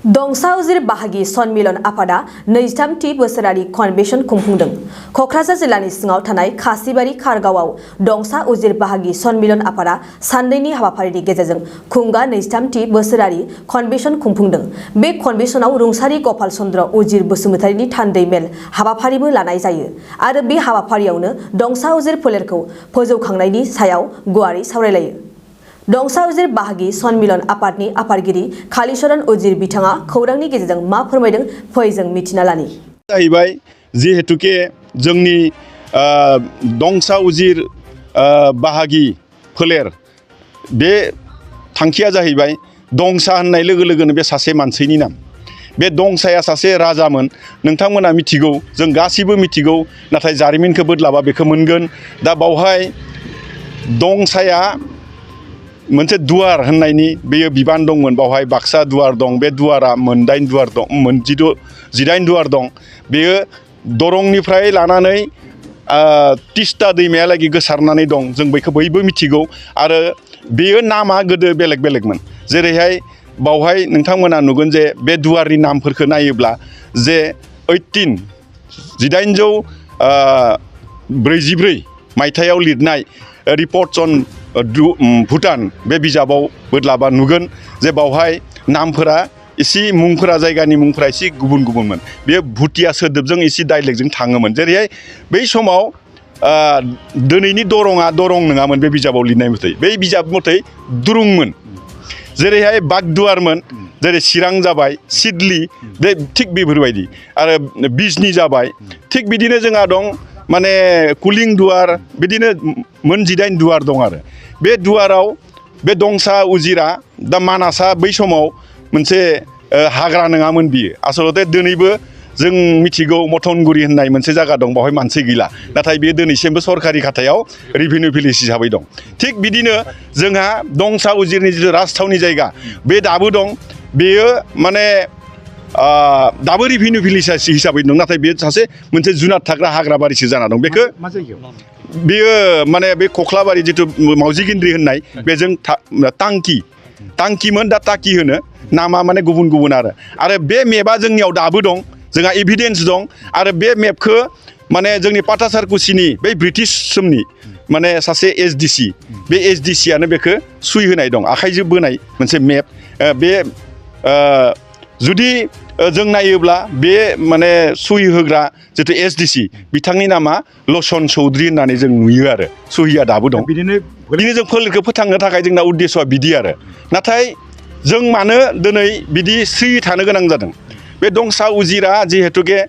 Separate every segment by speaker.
Speaker 1: दंसा उजिर बाहागि सन्मिलन आफादा 23थि बोसोरारि कनभेन्सन खुंफुंदों। कक्राझार जिल्लानि सिङाव थानाय खासिबारि खारगावआव दंसा उजिर बाहागि सन्मिलन आफादा साननैनि हाबाफारिनि गेजेरजों खुंगा 23थि बोसोरारि कनभेन्सन खुंफुंदों। बे कनभेन्सनाव रुंसारि गपाल चन्द्र उजिर बसुमतारिनि थान्दै मेल हाबाफारिबो लानाय जायो आरो बे हाबाफारियावनो दंसा उजिर फोलेरखौ फोजौखांनायनि सायाव गुवारै सावरायलायो। दंसा उजिर बाहागि सन्मिलन आफादनि आफादगिरि कालीचरण उजिर बिथाङा खौरांनि गेजेरजों मा फोरमायदों फै जों मिथिना लानि।
Speaker 2: जाहैबाय जिहेतुके जोंनि दंसा उजिर बाहागि फोलेर बे थांखिया जाहैबाय दंसा होननाय लोगो लोगोनो बे सासे मानसिनि नाम। बे दंसाया सासे राजामोन। नोंथांमोना मिथिगौ, जों गासिबो मिथिगौ, नाथाय जारिमिनखौ बोदलाबा बेखौ मोनगोन। दा बावहाय दंसाया मोनसे दुवार होननायनि बेयो बिबान दंमोन। बावहाय बाक्सा दुवार दं। बे दुवारा 9 दुवार दं, 18 दुवार दं। बेयो दरंनिफ्राय लानानै तिस्ता दैमायालागै गोसारनानै दं। जों बेखौ बयबो मिथिगौ आरो बेयो नामा गोदो बेलेग बेलेगमोन। जेरैहाय बावहाय नोंथांमोना नुगोन जे बे दुवारनि नामफोरखौ नायोब्ला जे 1844 मायथाइयाव लिरनाय रिपर्ट्स अन भुटान बे बिजाबाव बोदलाबा नुगोन जे बावहाय नामफोरा एसे मुंफोरा जायगानि मुंफोरा एसे गुबुन गुबुनमोन। बेयो भुटिया सोदोबजों एसे डाइलेक्टजों थाङोमोन। जेरैहाय बै समाव दिनैनि दरंआ दरं नङामोन बे बिजाबाव लिरनाय मथै। बै बिजाब मथै दुरुंमोन। जेरैहाय बागदुवारमोन, जेरै चिरां जाबाय, सिडली बे थिग बेफोरबायदि आरो बिजनी जाबाय। थिग बिदिनो जोंहा दं माने कुलिं दुवार, बिदिनो 18 दुवार दं आरो बे दुवाराव बे दंसा उजिरा दा मानासआ बै समाव मोनसे हाग्रा नङामोन। बियो आसलते दिनैबो जों मिथिगौ मथनगुरि होननाय मोनसे जायगा दं, बावहाय मानसि गैला, नाथाय बेयो दिनैसिमबो सरकारि खातायाव रेभिनिउ भिलेज हिसाबै दं। थिग बिदिनो जोंहा दंसा उजिरनि जिथु राजथावनि जायगा बे दाबो दं। बेयो माने दाबो रेभिनिउ भिलेज हिसाबै दं, नाथाय बेयो सासे मोनसे जुनार थाग्रा हाग्रा बारिसो जाना दं। बेखौ बेयो माने बे कख्लाबारि जिथु मावजि गिन्द्रि होननाय बेजों टांकिमोन, दा टाकि होनो नामा माने गुबुन गुबुन आरो बे मेपआ जोंनियाव दाबो दं। जोंहा एभिडेन्स दं आरो बे मेपखौ माने जोंनि पाटासारकुसिनि बै ब्रिटिश समनि माने सासे SDC, बे SDCआनो बेखौ सुइ होनाय दं, आखाइजों बोनाय मोनसे मेप। बे जुदि जों नायोब्ला बे माने सुहि होग्रा जिथु SDC बिथांनि नामा लसन चौधरी होननानै जों नुयो आरो सुहिया दाबो दं। बिदिनो जों फोलेरखौ फोथांनो थाखाय जोंना उद्देश्यआ बिदि आरो। नाथाय जों मानो दिनै बिदि स्रि थानो गोनां जादों? बे दंसा उजिरा जिहेतुके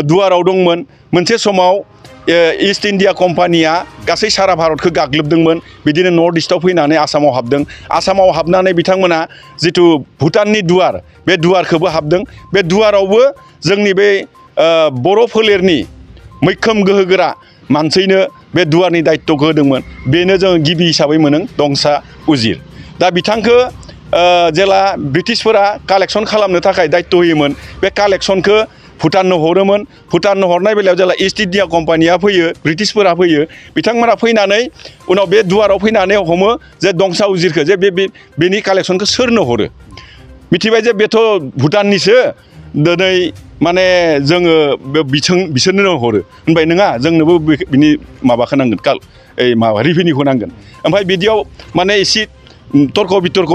Speaker 2: दुवाराव दंमोन। मोनसे समाव इस्ट इन्डिया कम्पानिया गासै सारा भारतखौ गाग्लोबदोंमोन। बिदिनो नर्थ इस्टआव फैनानै आसामाव हाबदों। आसामाव हाबनानै बिथांमोना जिथु भुटाननि दुवार बे दुवारखौबो हाबदों। बे दुवारावबो जोंनि बे बर' फोलेरनि मैखोम गोहोगोरा मानसिनो बे दुवारनि दायित्वखौ होदोंमोन। बेनो जों गिबि हिसाबै मोनो दंसा उजिर। दा बिथांखौ जेला ब्रिटिशफोरा कालेक्सन खालामनो थाखाय दायित्व होयोमोन, बे कालेक्सनखौ भुटाननो हरोमोन। भुटाननो हरनाय बेलायाव जेला इस्ट इन्डिया कम्पानिया फैयो, ब्रिटिशफोरा फैयो, बिथांमोना फैनानै उनाव बे दुवाराव फैनानै हमो जे दंसा उजिरखौ जे बेनि कालेक्सनखौ सोरनो हरो। मिथिबाय जे बेथ' भुटाननिसो, दिनै माने जोङो बिसोरनो हरो होनबाय नङा, जोंनोबो बिनि माबाखौ नांगोन, रेभिनिउखौ नांगोन। ओमफ्राय बिदियाव माने एसे तर्क बितर्क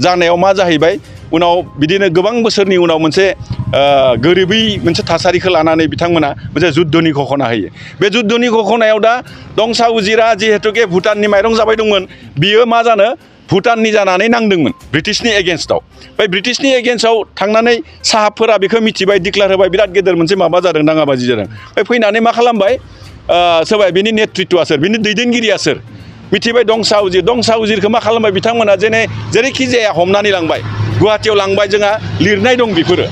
Speaker 2: जानायाव मा जाहैबाय, उनाव बिदिनो गोबां बोसोरनि उनाव मोनसे गोरिबै मोनसे थासारिखौ लानानै बिथांमोना मोनसे जुद्धनि घोषणा होयो। बे जुद्धनि घोषणायाव दा दंसा उजिरा जिहेतुके भुटाननि माइरं जाबाय दंमोन, बियो मा जानो भुटाननि जानानै नांदोंमोन ब्रिटिशनि एगेन्स्टआव। बे ब्रिटिशनि एगेन्स्टआव थांनानै साहाबफोरा बेखौ मिथिबाय, डिक्लेयार होबाय, बिराद गेदेर मोनसे माबा जादों, दाङाबाजि जादों। ओमफ्राय फैनानै मा खालामबाय, सोरबा बिनि नेतृत्वआ सोर, बिनि दैदेनगिरिया सोर, मिथिबाय दंसा उजिरखौ मा खालामबाय बिथांमोना जेरैखि जाया हमनानै लांबाय, गुवाहाटियाव लांबाय। जोंहा लिरनाय दं बेफोरो।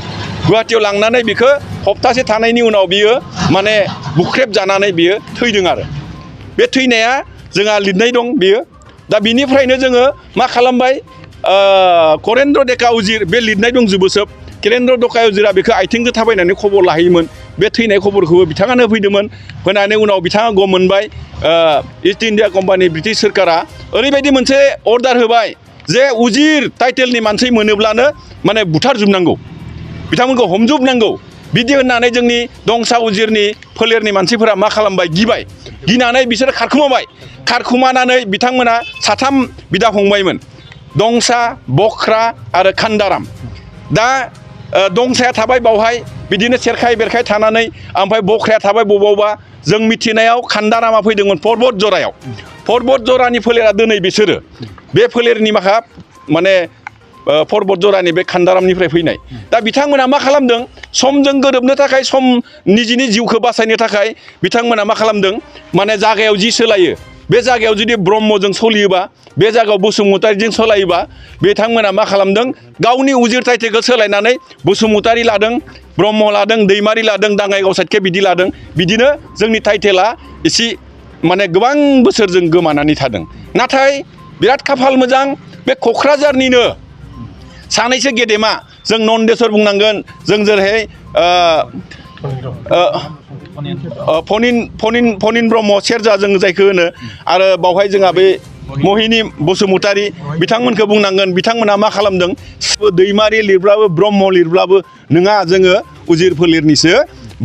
Speaker 2: गुवाहाटियाव लांनानै बिखौ हप्तासे थानायनि उनाव बियो माने बुख्रेब जानानै बियो थैदों आरो बे थैनाया जोंहा लिरनाय दं बियो। दा बिनिफ्रायनो जोङो मा खालामबाय, करेन्द्र डेका उजिर बे लिरनाय दंजोबो सोब। करेन्द्र डेका उजिरा बेखौ आथिंजों थाबायनानै खबर लाहैयोमोन। बे थैनाय खबरखौबो बिथाङानो फैदोंमोन। फैनानै उनाव बिथाङा गम मोनबाय। इस्ट इन्डिया कम्पानि ब्रिटिश सोरखारा ओरैबायदि मोनसे अर्डार होबाय जे उजिर टाइटेलनि मानसि मोनोब्लानो माने बुथारजोबनांगौ। बिथांमोनखौ हमजोबनांगौ बिदि होननानै जोंनि दंसा उजिरनि फोलेरनि मानसिफोरा मा खालामबाय गिबाय गिनानै बिसोर खारखुमानानै बिथांमोना साथाम बिदा फंबायमोन दंसा बख्रा आरो खान्दाराम दा दंसाया थाबाय बावहाय बिदिनो सेरखाय बेरखाय थानानै ओमफ्राय बख्राया थाबाय बबावबा जों मिथिनायाव खान्दारामा फैदोंमोन पर्बत जरायाव पर्बत जरानि फोलेरा दिनै बिसोरो बे फोलेरनि माखा माने पर्बत जरानि बे खान्दारामनिफ्राय फैनाय दा बिथांमोना मा खालामदों समजों गोरोबनो थाखाय सम निजिनि जिउखौ बासायनो थाखाय बिथांमोना मा खालामदों माने जागायाव जि सोलायो बे जागायाव जुदि ब्रह्मजों सोलियोबा बे जागायाव बसुमतारीजों सोलायोबा बिथांमोना मा खालामदों गावनि उजिर टाइटेलखौ सोलायनानै बसुमतारी लादों ब्रह्म लादों दैमारि लादों दाङाइगाव साइडखे बिदि लादों बिदिनो जोंनि टाइटेला एसे माने गोबां बोसोरजों गोमानानै थादों नाथाय बिराद खाफाल मोजां बे क'क्राझारनिनो सानैसो गेदेमा जों नन्देस्वर बुंनांगोन जों जेरैहाय फनिन ब्रह्म सेरजा जों जायखौ होनो आरो बावहाय जोंहा बे महिनी बसुमतारी बिथांमोनखौ बुंनांगोन बिथांमोना मा खालामदों दैमारि लिरब्लाबो ब्रह्म लिरब्लाबो नङा जोङो उजिर फोलेरनिसो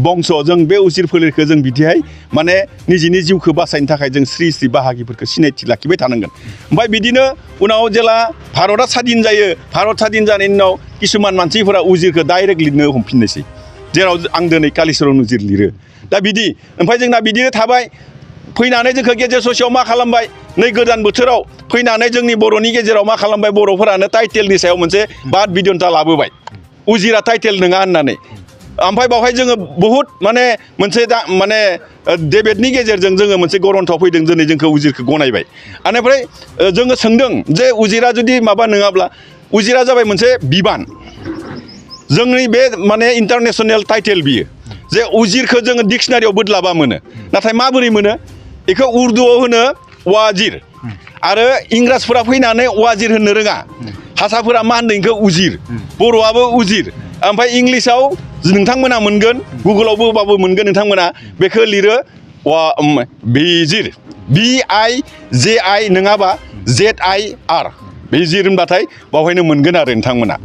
Speaker 2: बंस जों बे उजिर फोलेरखौ जों बिदिहाय माने निजिनि जिउखौ बासायनो थाखाय जों स्रि स्रि बाहागिफोरखौ सिनायथि लाखिबाय थानांगोन ओमफ्राय बिदिनो उनाव जेला भारतआ स्वाधीन जायो भारत स्वाधीन जानायनि उनाव किसुमान मानसिफोरा उजिरखौ डाइरेक्ट लिरनो हमफिननोसै जेराव आं दिनै कालिचरन उजिर लिरो दा बिदि ओमफ्राय जोंना बिदिनो थाबाय फैनानै जोंखौ गेजेर ससेयाव मा खालामबाय नै गोदान बोथोराव फैनानै जोंनि बर'नि गेजेराव मा खालामबाय बर'फोरानो टाइटेलनि सायाव मोनसे बाद बिदनथा लाबोबाय उजिरा टाइटेल नङा होननानै ओमफ्राय बावहाय जोङो बहुद माने मोनसे दा माने डेबेटनि गेजेरजों जोङो मोनसे गरन्थआव फैदों दिनै जोंखौ उजिरखौ गनायबाय बेनिफ्राय जोङो सोंदों जे उजिरा जुदि माबा नङाब्ला उजिरा जाबाय मोनसे बिबान जोंनि बे माने इन्टारनेसनेल टाइटेल बियो जे उजिरखौ जोङो डिक्सनारियाव बोदलाबा मोनो नाथाय माबोरै मोनो बेखौ उर्दुआव होनो वाजिर आरो इंराजफोरा फैनानै वाजिर होननो रोङा हारसाफोरा मा होनदों बेखौ उजिर बर'आबो उजिर ओमफ्राय इंलिसाव नोंथांमोना मोनगोन गुगोलावबो मोनगोन नोंथांमोना बेखौ लिरो बिजिर BIJI नङाबा ZIR बिजिर होनबाथाय बावहायनो मोनगोन आरो नोंथांमोना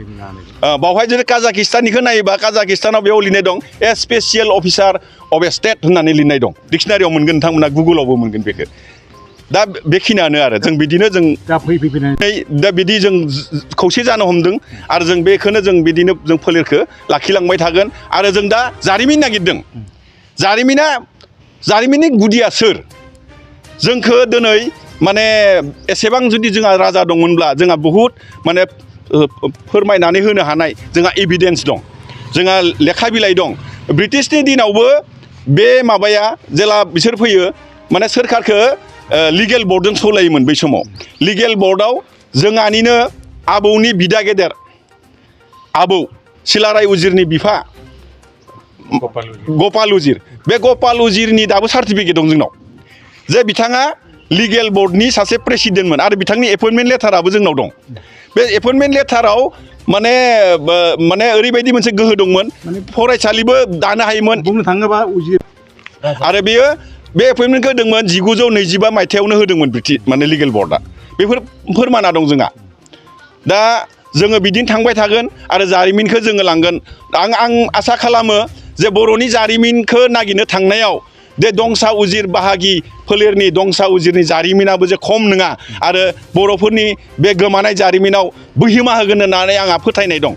Speaker 2: बावहाय जुदि काजाकिस्ताननिखौ नायोबा काजाकिस्तानाव बेयाव लिरनाय दं a special officer of a state होननानै लिरनाय दं डिक्सनारियाव मोनगोन नोंथांमोना गुगोलावबो मोनगोन बेखौ दा बेखिनियानो आरो जों बिदिनो जों दा बिदि जों खौसे जानो हमदों आरो जों बेखौनो जों बिदिनो जों फोलेरखौ लाखिलांबाय थागोन आरो जों दा जारिमिन नागिरदों जारिमिननि गुदिया सोर जोंखौ दिनै माने एसेबां जुदि जोंहा राजा दंमोनब्ला जोंहा बहुद माने फोरमायनानै होनो हानाय जोंहा एभिडेन्स दं जोंहा लेखा बिलाइ दं ब्रिटिशनि दिनावबो बे माबाया जेला बिसोर फैयो माने सोरखारखौ लिगेल बर्डजों सलायोमोन बै समाव लिगेल बर्डआव जोंहानिनो आबौनि बिदा गेदेर आबौ सिलाराय उजिरनि बिफा गपाल उजिर बे गपाल उजिरनि दाबो सार्टिफिकेट दं जोंनाव जे बिथाङा लिगेल बर्डनि सासे प्रेसिडेन्टमोन आरो बिथांनि एपइन्टमेन्ट लेटाराबो जोंनाव दं बे एपइन्टमेन्ट लेटाराव माने ओरैबायदि मोनसे गोहो दंमोन फरायसालिबो दानो हायोमोन
Speaker 3: बुंनो थाङोबा उजिर
Speaker 2: आरो बेयो बे एपइन्टमेन्टखौ होदोंमोन 1925 मायथाइयावनो होदोंमोन ब्रिटिश माने लिगेल बर्डआ बेफोर फोरमाना दं जोंहा दा जोङो बिदिनो थांबाय थागोन आरो जारिमिनखौ जोङो लांगोन आं आसा खालामो जे बर'नि जारिमिनखौ नागिरनो थांनायाव बे दंसा उजिर बाहागि फोलेरनि दंसा उजिरनि जारिमिनाबो जे खम नङा आरो बर'फोरनि बे गोमानाय जारिमिनाव बोहिमा होगोन होननानै आंहा फोथायनाय दं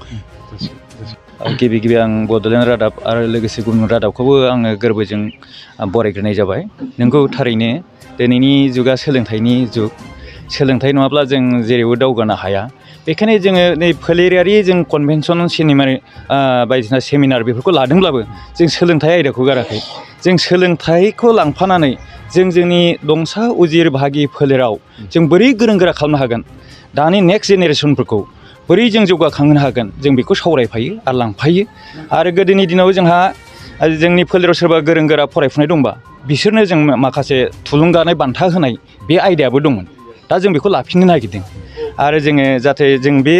Speaker 4: गिबि आं बड'लेण्ड रादाब आरो लोगोसे गुबुन रादाबखौबो आङो गोरबोजों बरायग्रोनाय जाबाय नोंगौ थारैनो दिनैनि जुगा सोलोंथाइनि जुग सोलोंथाइ नङाब्ला जों जेरैबो दावगानो हाया बेखायनो जोङो नै फोलेरारि जों कनभेनसन बायदिसिना सेमिनार बेफोरखौ लादोंब्लाबो जों सोलोंथाइ आयदाखौ गाराखै जों सोलोंथाइखौ लांफानानै जों जोंनि दंसा उजिर बाहागि फोलेराव जों बोरै गोरों गोरा खालामनो हागोन दानि नेक्स्ट जेनेरेसनफोरखौ बोरै जों जौगाखांहोनो हागोन जों बेखौ सावरायफायो आरो लांफायो आरो गोदोनि दिनाव जोंहा जोंनि फोलेराव सोरबा गोरों गोरा फरायफुनाय दंबा बिसोरनो जों माखासे थुलुंगानाय बान्था होनाय बे आयदायाबो दंमोन दा जों बेखौ लाफिननो नागिरदों आरो जोङो जाहाथे जों बे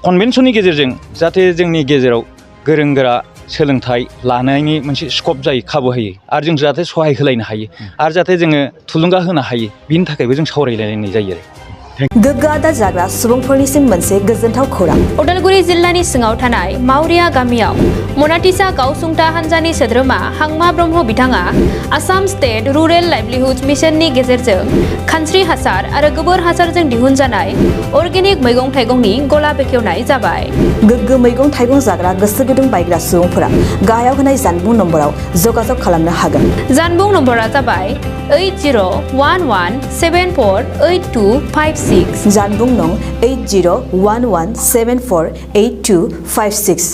Speaker 4: कनभेनसननि गेजेरजों जाहाथे जोंनि गेजेराव गोरों गोरा सोलोंथाइ लानायनि मोनसे स्कप जायो खाबु होयो आरो जों जाहाथे सहाय होलायनो हायो आरो जाहाथे जोङो थुलुंगा होनो हायो बिनि थाखायबो जों सावरायलायनाय जायो आरो
Speaker 1: गोग्गो आदार जाग्रा सुबुंफोरनिसिम मोनसे गोजोनथाव खौरां
Speaker 3: उदालगुरि जिल्लानि सिङाव थानाय मावरिया गामियाव मनाटिसा गावसुंथा हान्जानि सोद्रोमा हांमा ब्रह्म बिथाङा आसाम स्टेट रुरेल लाइभलिहुड मिशननि गेजेरजों खानस्रि हासार आरो गोबोर हासारजों दिहुनजानाय अर्गेनिक मैगं थाइगंनि गला बेखेवनाय जाबाय।
Speaker 1: गोग्गो मैगं थाइगं जाग्रा गोसो गुदुं बायग्रा सुबुंफोरा गाहायाव होनाय जानबुं नम्बराव जगाजग खालामनो हागोन।
Speaker 3: जानबुं नम्बरा जाबाय 8011748256
Speaker 1: जानबुं नं 8011748256